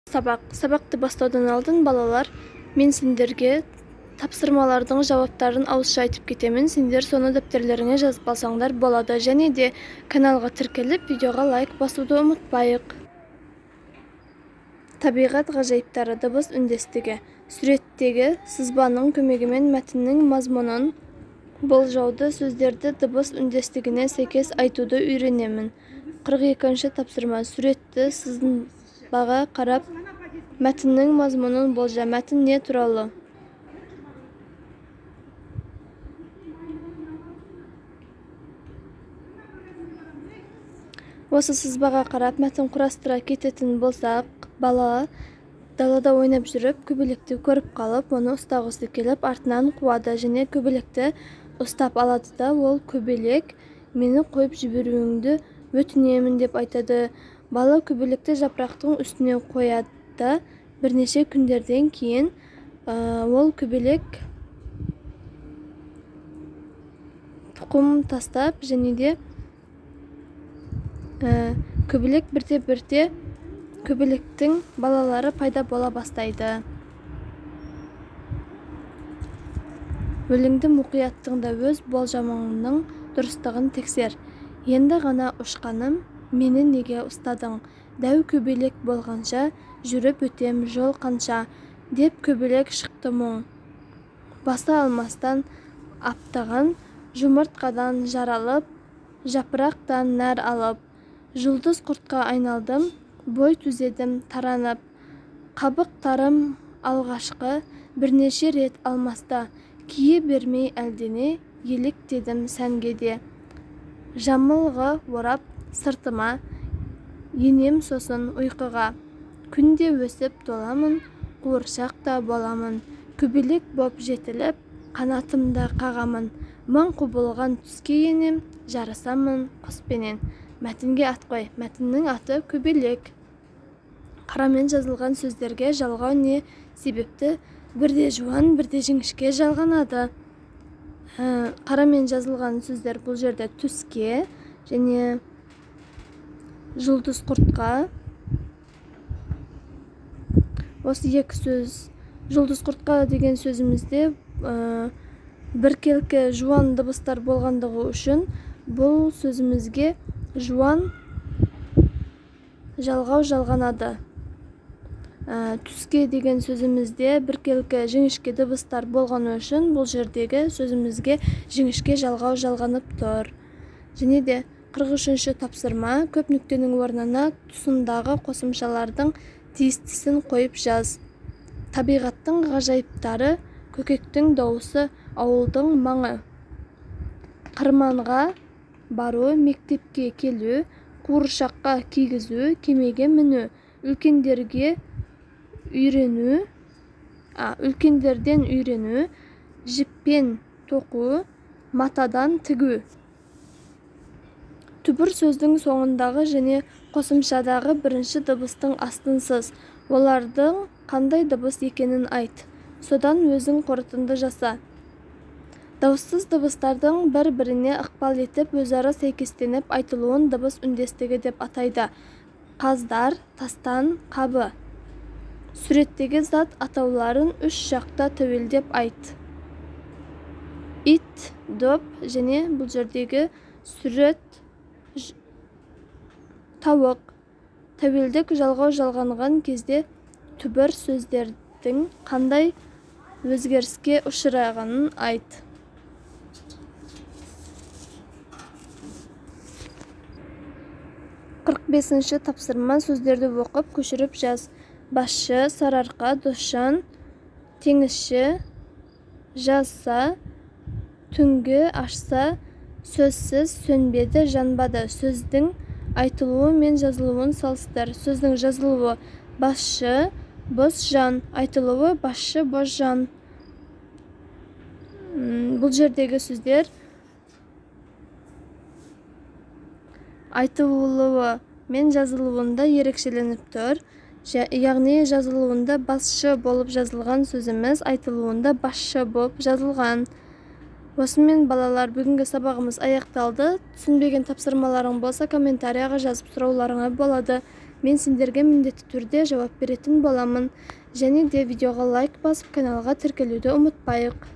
Сабақ. Сабақты бастаудан алдын, балалар, мен сендерге тапсырмалардың жауаптарын ауызша айтып кетемін. Сендер соны дәптерлеріңе жазып алсаңдар болады. Және де каналға тіркеліп, видеоға лайк басуды ұмытпайық. Табиғат ғажайыптары. Дыбыс үндестігі. Суреттегі сызбаның көмегімен мәтіннің мазмұнын болжауды, сөздерді дыбыс үндестігіне сәйкес айтуды үйренемін. 42-тапсырма. Суретті сызбаға қарап, мәтіннің мазмұнын болжа. Мәтін не туралы? Осы сызбаға қарап мәтін құрастыра кететін болсақ, бала далада ойнап жүріп көбелекті көріп қалып, оны ұстағысы келіп, артынан қуады және көбелекті ұстап алады да, ол көбелек мені қойып жіберуіңді өтінемін деп айтады. Бала көбелекті жапырақтың үстіне қояды да, бірнеше күндерден кейін ол көбелек тұқым тастап, және де көбелек бірте-бірте көбелектің балалары пайда бола бастайды. Өлеңді мұқият тыңда, өз болжамыңның дұрыстығын тексер. Енді ғана ұшқаным, мені неге ұстадың? Дәу көбелек болғанша, жүріп өтем жол қанша, деп көбелек шықты мұң. Баса алмастан аптығын, жұмыртқадан жаралып, жапырақтан нәр алып, жұлдыз құртқа айналдым, бой түзедім таранып. Қабықтарым алғашқы бірнеше рет алмасты, кие бермей әлдене, еліктедім сәнге де. Жамылғы орап сыртыма, енем сосын ұйқыға. Күнде өсіп толамын, қуыршақ та боламын. Көбелек боп жетіліп, қанатымды қағамын. Мың құбылған түске енем, жарысамын құспенен. Мәтінге ат қой. Мәтіннің аты көбелек. Қарамен жазылған сөздерге жалғау не себепті бірде жуан, бірде жіңішке жалғанады? Қарамен жазылған сөздер бұл жерде түске және жұлдыз құртқа. Осы екі сөз, жұлдыз құртқа деген сөзімізде біркелкі жуан дыбыстар болғандығы үшін бұл сөзімізге жуан жалғау жалғанады. Түске деген сөзімізде біркелкі жіңішке дыбыстар болғаны үшін бұл жердегі сөзімізге жіңішке жалғау жалғанып тұр. Және де 43-тапсырма. Көп нүктенің орнына тұсындағы қосымшалардың тиістісін қойып жаз. Табиғаттың ғажайыптары, көкектің дауысы, ауылдың маңы. Қырманға бару, мектепке келу, қуыршаққа кигізу, кемеге міну, үлкендерге үйрену, үлкендерден үйрену, жіппен тоқу, матадан тігу. Түбір сөздің соңындағы және қосымшадағы бірінші дыбыстың астын сыз. Олардың қандай дыбыс екенін айт. Содан өзің қорытынды жаса. Дауыссыз дыбыстардың бір-біріне ықпал етіп, өзара сәйкестеніп айтылуын дыбыс үндестігі деп атайды. Қаздар, тастан, қабы. Суреттегі зат атауларын үш жақта тәуелдеп айт. Ит, доп және бұл жердегі сурет тауық. Тәуелдік жалғау жалғанған кезде түбір сөздердің қандай өзгеріске ұшырағанын айт. 45-тапсырма. Сөздерді оқып, көшіріп жаз. Басшы, Сарыарқа, Досжан, теңізші, жазса, түнгі, ашса, сөзсіз, сөнбеді, жанбады. Сөздің айтылуы мен жазылуын салыстыр. Сөздің жазылуы басшы, босжан, айтылуы басшы, босжан. Бұл жердегі сөздер айтылуы мен жазылуында ерекшеленіп тұр. Яғни жазылуында басшы болып жазылған сөзіміз айтылуында басшы болып жазылған. Осымен, балалар, бүгінгі сабағымыз аяқталды. Түсінбеген тапсырмаларың болса, комментарияға жазып сұрауларыңа болады. Мен сендерге міндетті түрде жауап беретін боламын. Және де видеоға лайк басып, каналға тіркелуді ұмытпайық.